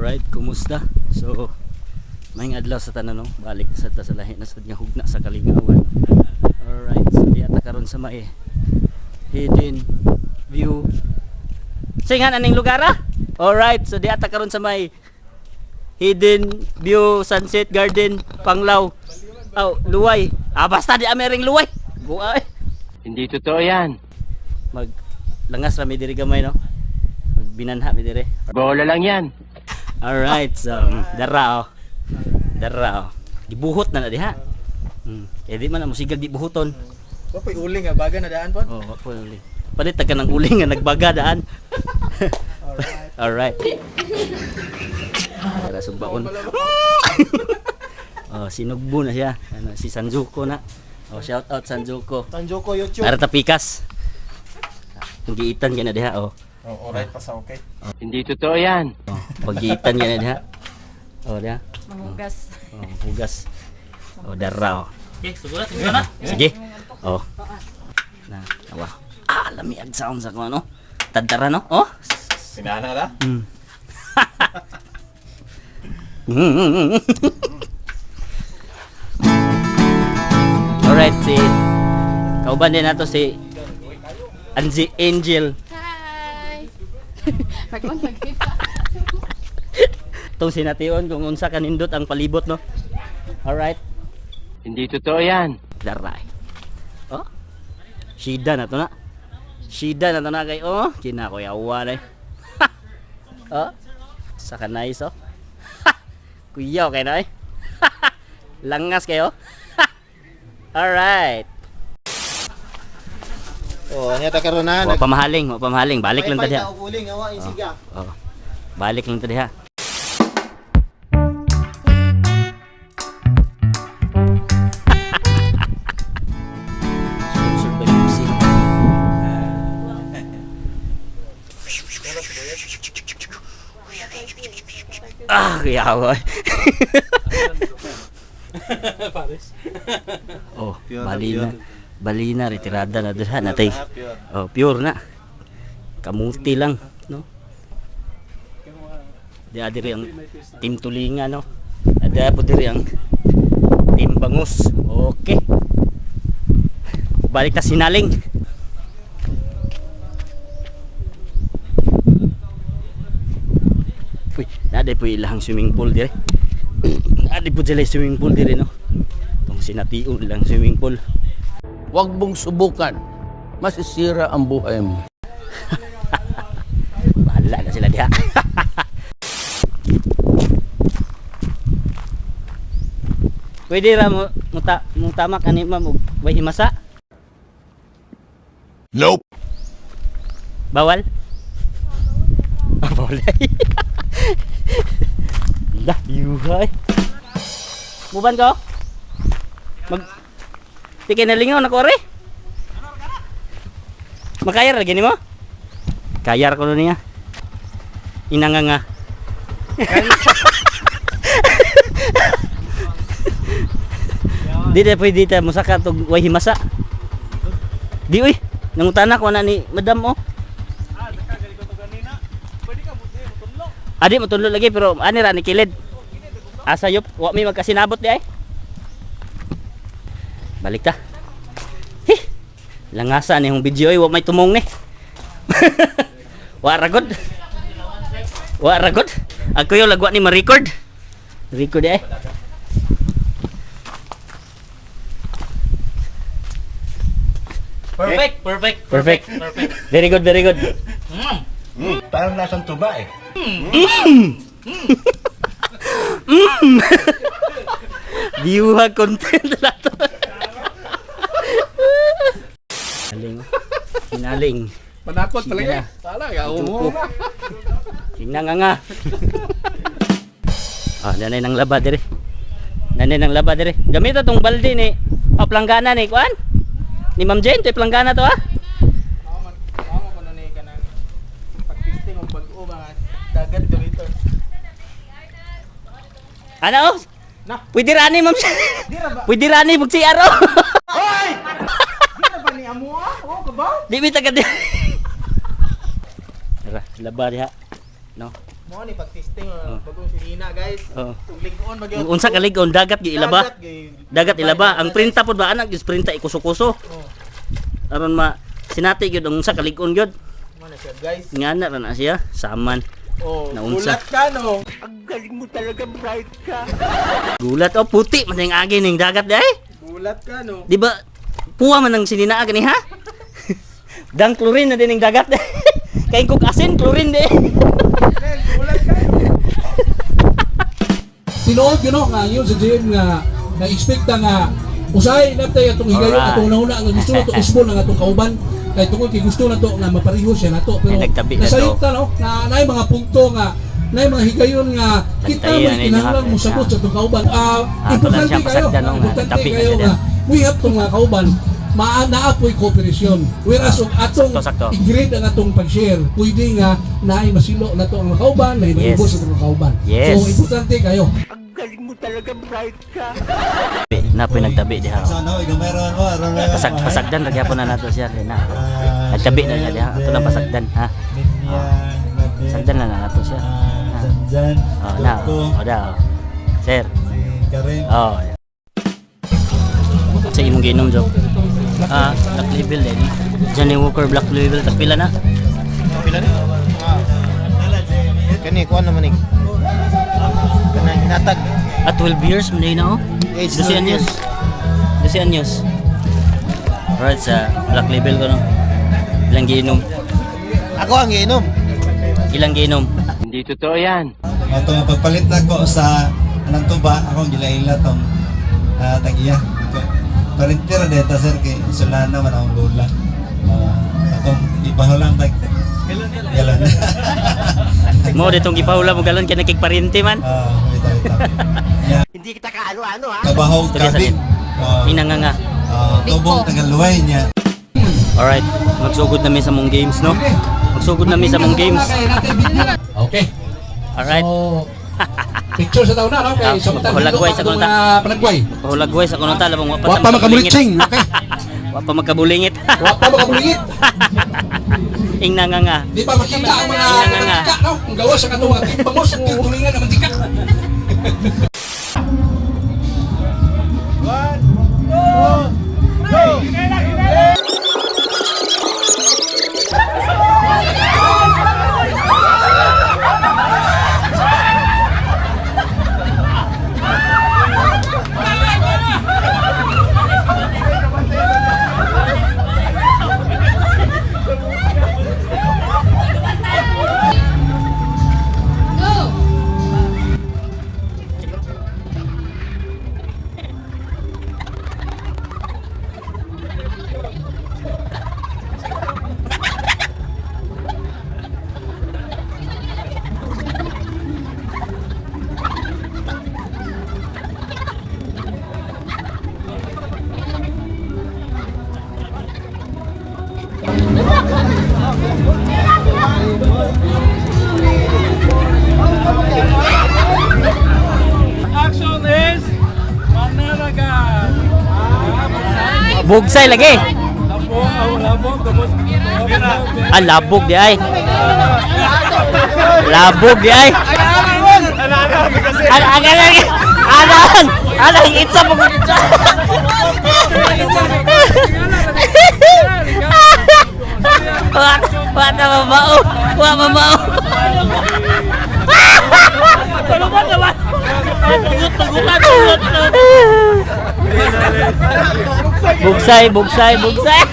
Alright, kumusta? So, may adlaw sa tanan, no? Balik sa ta sa lahi na sad nga hugna sa kalingawan. Alright, so diya ta karon sa may Hidden View. Singan aning lugar ah? Alright, so diya ta karon sa may Hidden View Sunset Garden, Panglao. Oh, Luway. Ah, basta di amering Luway. Buwa eh. Hindi totoo yan. Mag langas ra mi diri gamay, no? Magbinanha mi diri. Bola lang yan. Alright, so dara oh. Dara oh. Gibuhot na na diha. Eh di man ang musigag di buhuton. Wa po'y uling nga baga na daan po. Oh, wa po uling. Palit ta ka ng uling nga nagbaga daan. Alright. Alright. Tara sugbaon. Oh, sinugbo na siya. Ano, si Sanjuko na. Oh, shout out Sanjuko. Tanjoko YouTube. Ara ta pikas. Ang giitan ka na diha oh. Oh, alright pa sa okay. Hindi totoo yan. Oh, paggiitan ka na diha. Oh, diha. Manghugas. Oh, hugas. Oh, dara oh. Okay, siguro, siguro na. Sige. Oh. Na, awa. Ah, lami ag sound sa ko ano. Tadtara no? Oh. Sinana ra? Alright, si kauban din nato si Angie Angel. Hi! Nagman nagkita. Itong sination kung unsa kanindot ang palibot no. Alright. Hindi totoo yan. Daray. Oh. Shida na to na. Shida na to na kay oh, kinakuyawa na. Eh. Oh. Sa kanay so. Kuyaw kay na eh. Langas kayo. Alright. Oh, nya ta karon na. Wa pamahaling, wa pamahaling. Balik lang ta diha. og uling awa isiga. Oh. Balik lang ta diha. Sponsored by Pepsi. Ah, kuyawa. Oh, bali na. Bali na, retirada na diha natay. Oh, pure na. Kamuti lang, no? Di diri ang team tulinga, no? Ada po diri ang team bangus. Okay. Balik ta sinaling. Uy, naday po ilahang swimming pool dire. Naday po sila swimming pool dire, no? Itong sination lang swimming pool. Huwag mong subukan. Masisira ang buhay mo. Bahala na sila diha. Pwede ra mo muta mo tamak ani ma'am og way himasa? Nope. Bawal? Ah, bawal. Lah, yuhay. Muban ko? Mag Tike na lingaw na ko are. Makayar lagi nimo? Kayar ko niya. Inanga nga. Di na pwede ta musaka tog way himasa. Di uy, nangutana ko na ni madam oh. Adi mo tunlo lagi pero ani ra ni kilid. Asa yop, wa mi magkasinabot di ay. Balik ta. Hi. Langasa ni hong video ay wa may tumong ni. Wa ra gud. Wa ra gud. Ako yung lagwa ni ma-record. Record di ay. Perfect, perfect, Perfect. perfect. Very good, very good. Parang lasang tuba eh. View content na to. Hinaling. Oh. Hinaling. Panakot talaga eh. Talaga, Juko. Tingnan nga nga. Ah, nanay ng laba dire. Nanay ng laba dire. Gamit tong balde ni oh, planggana ni kuan. Ni Ma'am Jane, to planggana to ah. Mao man mao man kuno ni kanang pag-testing og bag-o ba nga dagat gamiton. Ano? Na. Pwede rani Ma'am Jane. Di ra ba? Pwede rani mag CR oh. Di ra ba ni amo ah? Oh, ka ba? Di mi taga di. Tara, laba diha. No. Mo Mao ni pag-testing bagong sinina, guys. Oo. Ug lig-on magyud. Unsa ka lig-on dagat gi ilaba. Dagat, gi- Dagat ilaba. Ang printa pod ba anak gyud printa ikuso-kuso. Oh, Aron ma sinati gyud ang unsa ka lig-on gyud. mao na siya, guys. Nga na ra na siya saman. Oh, Naunsa. gulat ka no. Ang galing mo talaga, bright ka. Gulat oh puti man ang agi ning dagat di ay. Gulat ka no. Di ba puwa man ang sininaa gani ha? Dang chlorine na din ang dagat. Kay kog asin chlorine di. Men, gulat ka no. Tinuod yun no, nga yun sa GM nga na-expect na nga usahay natay atong higayon Alright. atong nauna nga gusto nato usbon ang atong kauban kay tungod kay gusto nato nga mapareho siya nato pero Ay, nagtabi na nasayop to. ta no na naay mga punto nga naay mga higayon nga kita Nagtayo may na yun, kinahanglan ha? mo sabot sa atong kauban. Ah, Ah, ito lang importante siya kayo, pasagdan, no, nga importante nagtabi na kayo siya nga we have tong mga kauban maa naapoy cooperation whereas og atong Ah, Sakto, sakto. i-grade ang atong pag-share pwede nga naay masilo nato ang mga kauban naay Yes. maubos ang mga kauban. Yes. So importante kayo. Ang galing mo talaga, bright ka. Na po'y nagtabi diha. So ano, ikaw mo, aron na. Pasag pasagdan ra gyapon na nato siya na. Nagtabi na siya diha. Ato lang pasagdan ha. Ninya, Nadine, Pasagdan na na nato siya. Zanzan, Oh na. Tuko, Oh da. oh. Sir. si Karim. Oh. Sa imong giinom jok. Ah, Black Label din. Johnny Walker Black Label tagpila na. Kani kuan naman ni. Kanang hinatag. At 12 years man na oh. Age 12 12 anyos. 12 anyos. Alright, sa Black Label ko no. Ilang giinom? Ako ang giinom. Ilang giinom? Hindi totoo yan. Ato nga pagpalit na ko sa anang tuba, akong gilaila tong tagiya. Parentira deta sir kay Solana man akong lola. Atong ipahulang tag galon. Mo ditong gipahula mo galon kay nakigparinti man. Wait, wait, wait. Yeah. Hindi kita kaano-ano ha. Kabahog Tuloy sa kabig. Ina nga nga. Tubong tagaluway niya. Alright, magsugod na mi sa mong games no. Magsugod na mi sa mong games. Okay. Alright. So, picture sa taon na, no? Ah, Kay sa matang magpahulagway sa atong kunta. mga panagway. Pahulagway sa kuno ta labong wa pa Wa ta pa makamulitsing, okay? Wa pa makabulingit. Wa pa makabulingit. Ing na nga nga. Di pa makita ang mga Nga, nga, nga. mantika, no? Ang gawa sa katong mga timbangos, ang tulingan ng mantika. Go! Bugsay lagi. Ah, labog di ay. Labog di ay. An an an an an an itsa mo itsa. Wa wa ta mabao. Wa mabao. Tulungan naman. Tugot, tugutan, tugot. Bugsay, bugsay, bugsay.